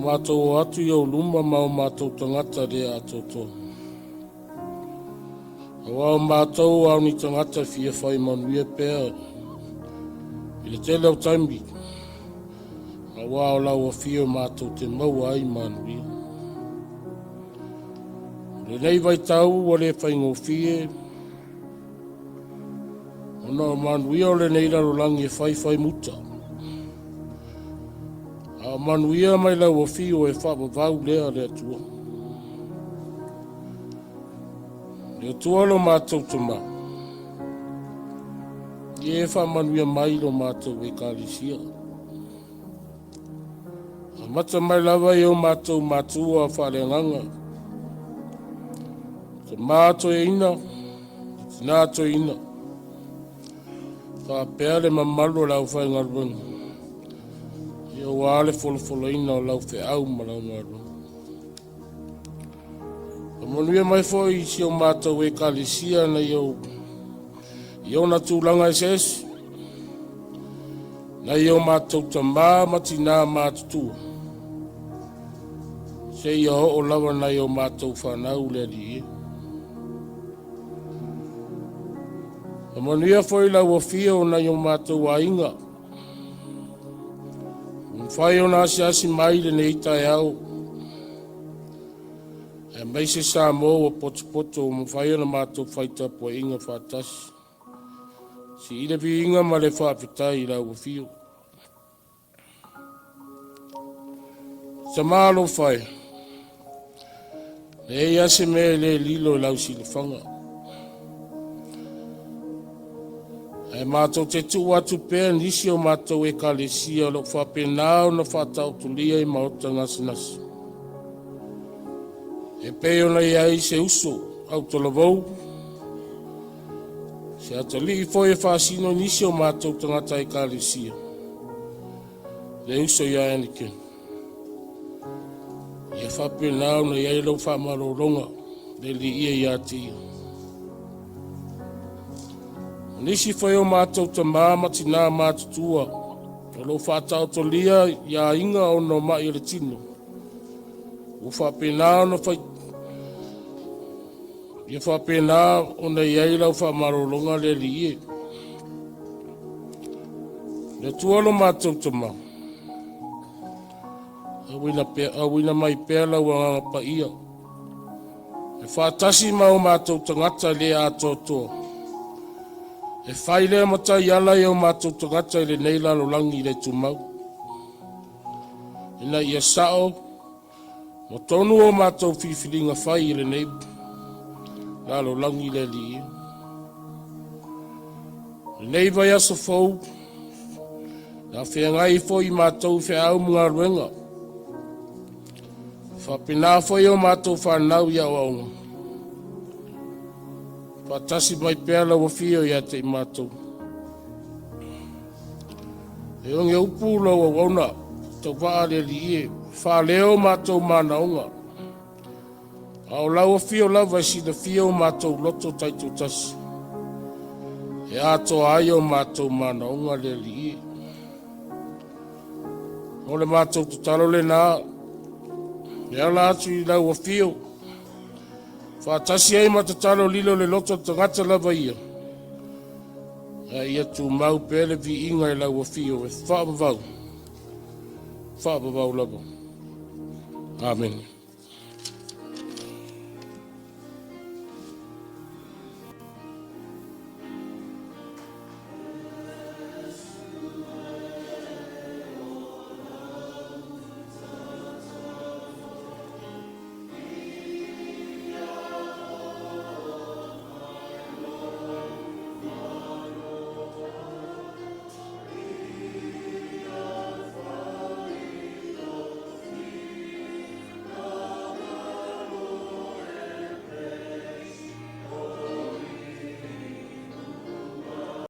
Matou o atu i ou luma ma o matou tagata le atoatoa. Aua o matou a o ni tagata e fia fai manuia pea i le tele o taimi, aua o lau afio matou te maua ai manuia. O lenei vaitau ua le faigofie, ona o manuia o lenei lalolagi e faifai muta. A o manuia mai lau afio e faavavau lea le Atua. Le Atua lo matou Tama, ia e faamanuia mai lo matou Ekalesia. Amata mai lava i o matou matua faaleagaga, tama toeaina, tina toeaina, faapea le mamalu o le aufaigaluega, ia aua le folafolaina o lau feau ma lau galuega. Faamanuia mai foi i si o matou Ekalesia nai ou i ona tulaga eseese, nai o matou tamā ma tinā matutua, seia oo lava nai o matou fanau le Alii e. Faamanuia foi i lau afio o nai o matou aiga, ua mafai ona asiasi mai i lenei taeao, aemaise Samoa ua potopoto ua mafai ona matou fai tapuaiga faatasi. Sii le viiga ma le faafetai i lau afio. Tama alofa e, leai lava se mea e le lilo i lau silafaga, ae matou te tuu atu pea nisi o matou ekalesia o lo o faapena ona faataotolia i maota gasegase. E pei ona i ai se uso autalavou, se atalii foi e faasino i nisi o matou tagata ekalesia, le uso ia Anakin. Ia faapena ona i ai lau faamalologa le Alii e ia te ia. O nisi foi o matou tamā ma tinā matutua o lo o faataotolia i aiga ona o mai o le tino, ua faapena ona fai ia faapena ona i ai lau faamalologa le Alii e. Le Atua lo matou Tama, auina mai pea lau Agaga Paia e faatasi ma o matou tagata le atoatoa, e fai lea ma taiala i o matou tagata i lenei lalolagi le tumau, ina ia sao ma tonu o matou filifiliga fai i lenei lalolagi le Alii e. Lenei vaiaso fou, na feagai foi i matou i feau ma galuega, faapena foi o matou fanau i aoaoga, faatasi mai pea lau afio ia te i matou. E oge upu lau auauna tauvaa le Alii e, faaleo matou manaoga, a o lau afio lava e silafia o matou loto taitoatasi, e atoa ai o matou manaoga le Alii e. O le matou tatalo lena, e ala atu i lau afio, faatasi ai ma tatalo lilo le loto o le tagata lava ia, a ia tumau pea le viiga i lau afio e faavavau, faavavau lava. Amene.